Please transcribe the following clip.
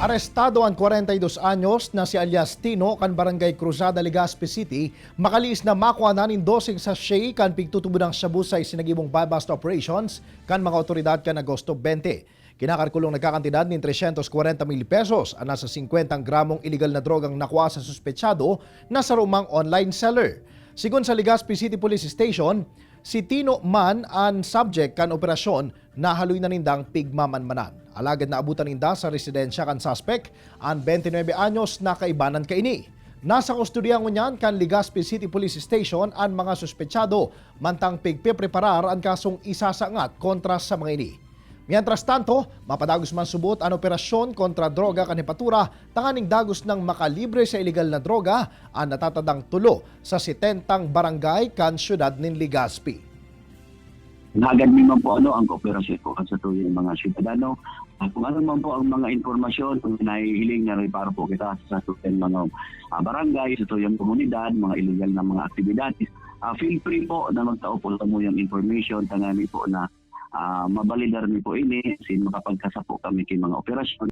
Arestado ang 42 anyos na si alias Tino kan Barangay Cruzada, Legazpi City, makaliis na makuha na nin 12 sachet kan pigtutubo ng shabu sa isinagibong buy-bust operations kan mga otoridad kan Agosto 20. Kinakalkulong nagkakantidad nin 340 mil pesos ang nasa 50 gramong illegal na drogang nakuha sa suspetsado na sarumang online seller. Sigun sa Legazpi City Police Station, si Tino man ang subject kan operasyon na haloy na nindang pigmamanmanan. Alagad na abutan ninda sa residensya kan suspect ang 29 anyos na kaibanan kaini. Nasa kustodiya ngunyan kan Legazpi City Police Station ang mga suspetsado mantang pigpipreparar ang kasong isasangat kontra sa mga ini. Mientras tanto, mapadagos man subot ang operasyon kontra droga kan Hepatura tanganing dagos ng makalibre sa ilegal na droga ang natatadang 3 sa 70 barangay kan syudad nin Legazpi. Hagad mi man po ano ang kooperasyon po sa tuyong mga syudadano. Kung ano man po ang mga impormasyon, kung nahihiling na para po kita sa tuyong mga barangay, sa tuyong komunidad, mga illegal na mga aktibidades, feel free po na magtao po sa yung information, tangani po na mabalidar mi po ini, sin makapagkasa po kami kay mga operasyon.